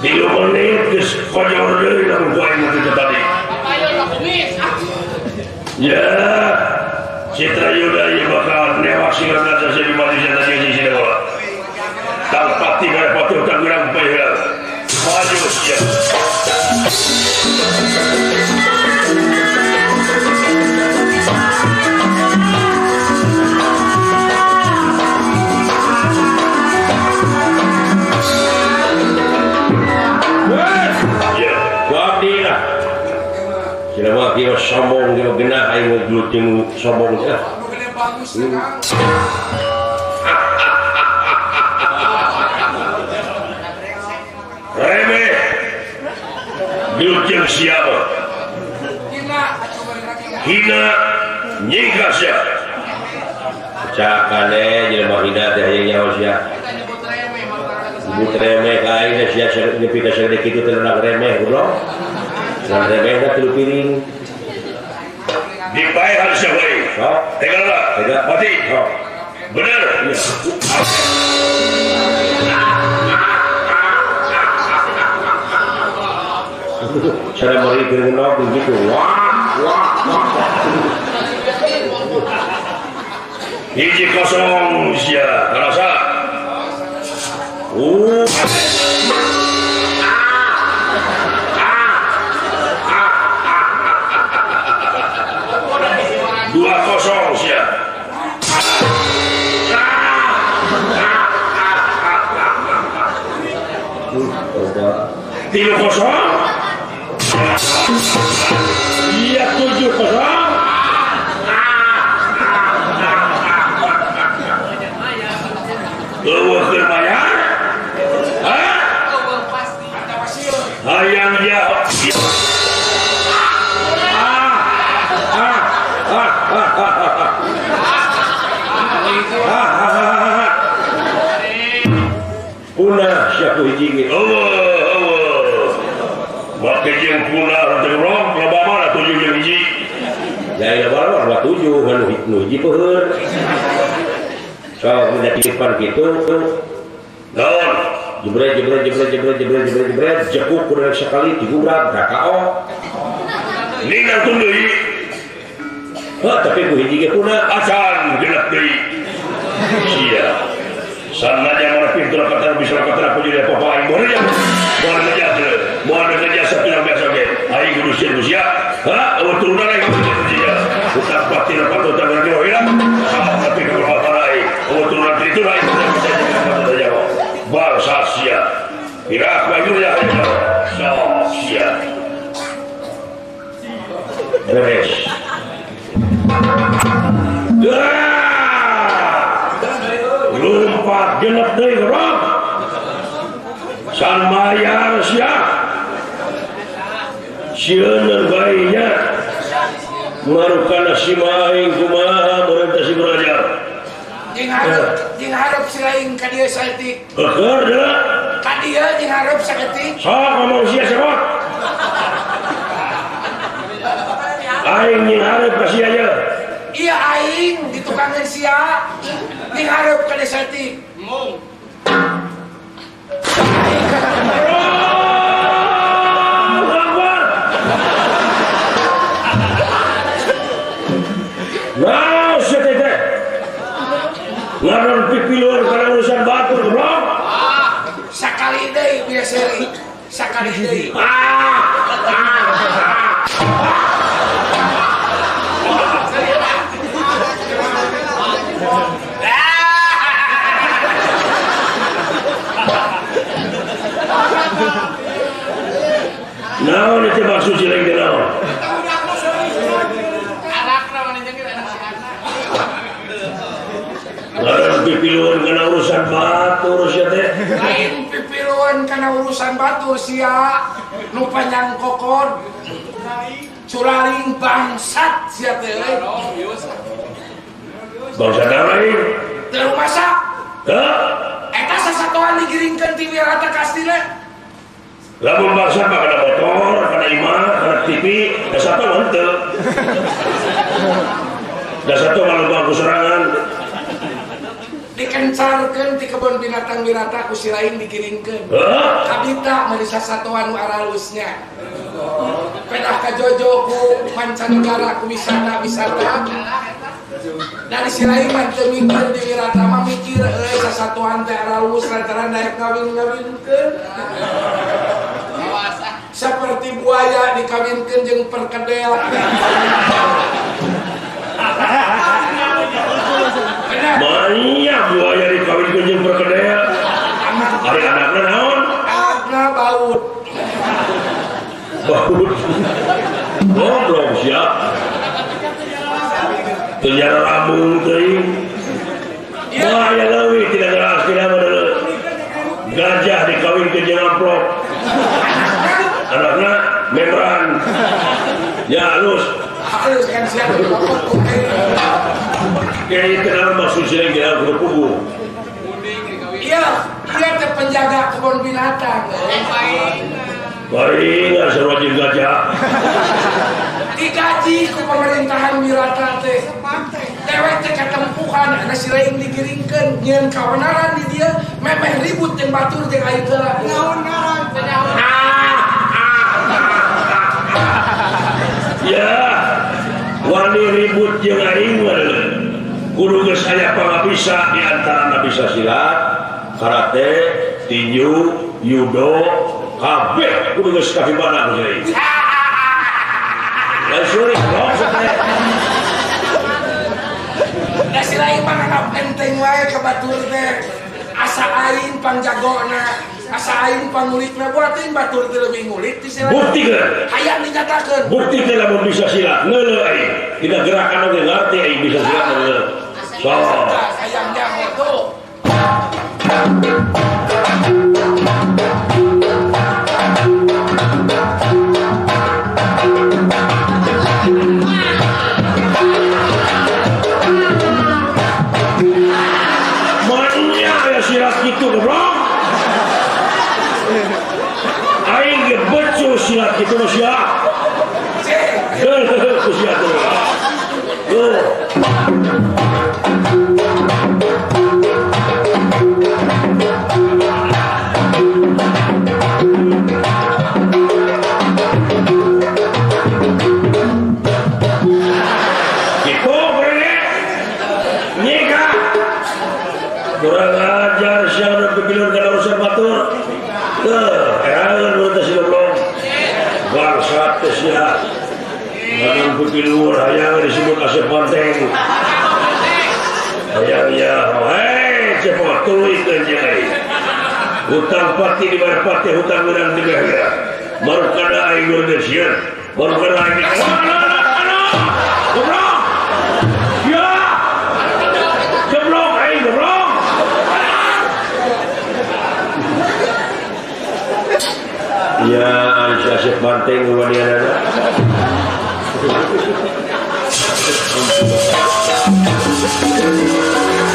3 menit geus konyol deui lamun ku aing kitu tadi. Ya, Citra Yuda ieu bakal newak singa raja si Bimadi tadi di sini bola. Tang pati patuh tanggerang bae. Maju sia. Kira kira sombong kira genah aing gelut jeung sombong teh. Remeh. Gelut jeung siapa? Hina nyingka sia. Cakane jelema hina teh hayang nyaho sia. Nyebut remeh ka aing teh sia nepi ka sagede kitu teh remeh goblok. Ngan remeh da tilu piring. Dipae harus siapa ini? Tega lah, tega. Mati. Benar. Iya. Cara mari gergenok begitu. Wah, wah, wah. Hiji kosong sia, rasa. Dua kosong sia. Tiga kosong. Iya 7 kosong. Eueuh keur bayar? Hah? Hayang dia. Punah siapa hiji ge? Eueuh, eueuh. Make jeung punah teu rong, loba mana 7 jeung hiji. Ya loba loba 7 anu hiji peuheur. Sok udah titipan kitu. Naon? Jebret jebret jebret jebret jebret jebret jebret jekuk kudu sekali digubrak KO. Ningal tun deui. Hah, tapi ku hiji ge punah acan genep deui. Sia. Sanajan mana pintu kata bisa kata aku jadi apa aing boleh ya. Boleh aja. Boleh aja satu yang biasa ge. Aing kudu sieun sia. Ha, eueuh turunan aing kudu sia. Bukan pati patut tangan ge hilang. Tapi kudu apa aing. Eueuh turunan itu aing kudu bisa jadi bangsa sia. Kira aku aing ya. So sia. Beres. Lumpat genep deui rok. San mayar sia. Sieun bae nya. Marukana si maing kumaha meureun teh si belajar. Jeung hareup si lain ka dieu saeutik. Heueur deui. Ka dieu jeung hareup saeutik. Sok ngomong sia sebot. Aing jeung hareup ka sia ye. Iya aing di tukangan sia. Jeung hareup ka dieu saeutik. Mung. Nah, sia teh. Ngaran pipiluan kana urusan batur, goblok. Sakali deui bieu seri. Sakali deui. Naon itu maksud si lain naon? Ngaran pipiluan kana urusan batur sia teh. Lain pipiluan kana urusan batur sia nu panjang kokod. Curaring bangsat sia teh. Bangsat lain. Teu masak. Heuh. Eta sasatoan digiringkeun ti Wirata Kastila. Lamun bangsa mah kana motor, kana imah, kana TV, da satu mah henteu. Da satu mah lomba ku sorangan. Dikencarkeun ti kebun binatang wirata ku si lain digiringkeun. Kabita meuli sasatoan nu aralusnya. Pedah ka Jojo ku mancanegara ku wisata-wisata. Dari si lain mah teu mikir di wirata mah mikir euy sasatoan teh aralus lantaran daek ngawin-ngawinkeun. Seperti buaya dikawinkeun jeung perkedel. Banyak buaya dikawinkeun jeung perkedel. Ari anakna naon? Anakna baut. Baut. Goblok siap. Penjara rambung teuing. Buaya leuwih tidak geras tidak bener. Gajah dikawinkeun jeung amplop. Anakna membran. Ya halus. Halus kan siap. Kayaknya kenal maksud sila yang kudu pugu. Iya, dia teh penjaga kebun binatang. Baik, sarua jeung gajah. Digaji ku pemerintahan wirata teh. Dewek teh katempuhan ana si lain digiringkeun nyieun kaonaran di dieu memeh ribut jeung batur jeung aing heula. Naon ngaran teh naon? Ya, wani ribut jeung aing mah. Kudu geus aya pangabisa di antara bisa silat, karate, tinju, judo, kabeh kudu geus kafibana ku aing. Lain seurik goblok teh. Da si lain mah nganggap enteng wae ka batur teh. Asa aing pangjagona, asa aing pangulikna buatin batur teh leuwih ngulik ti si lain. Buktikeun. Hayang dinyatakeun. Buktikeun lamun bisa silat, ngeuleuh aing. Dina gerakan oge ngarti aing bisa silat ngeuleuh. So. Hayang nyaho tuh. Manya aya silat kitu goblok. Aing ge becu silat kitu mah sia. Heuh, ku sia tuh. Tuh. Gitu berene. Nyika. Kurang ajar siapa pipiluan kana urusan batur. Teuh, eraeun mun teh si goblok. Bangsat teh sia. Jangan pipiluan hayang disebut Asep Banteng. Hayang ya, hei cepot tuluy jeung aing. Hutang pati dibayar pati, hutang urang dibayar. Baru kada aing urang sieun, baru kada aing. Goblok. Ya. Goblok aing goblok. Ya, Asep Banteng wanianana.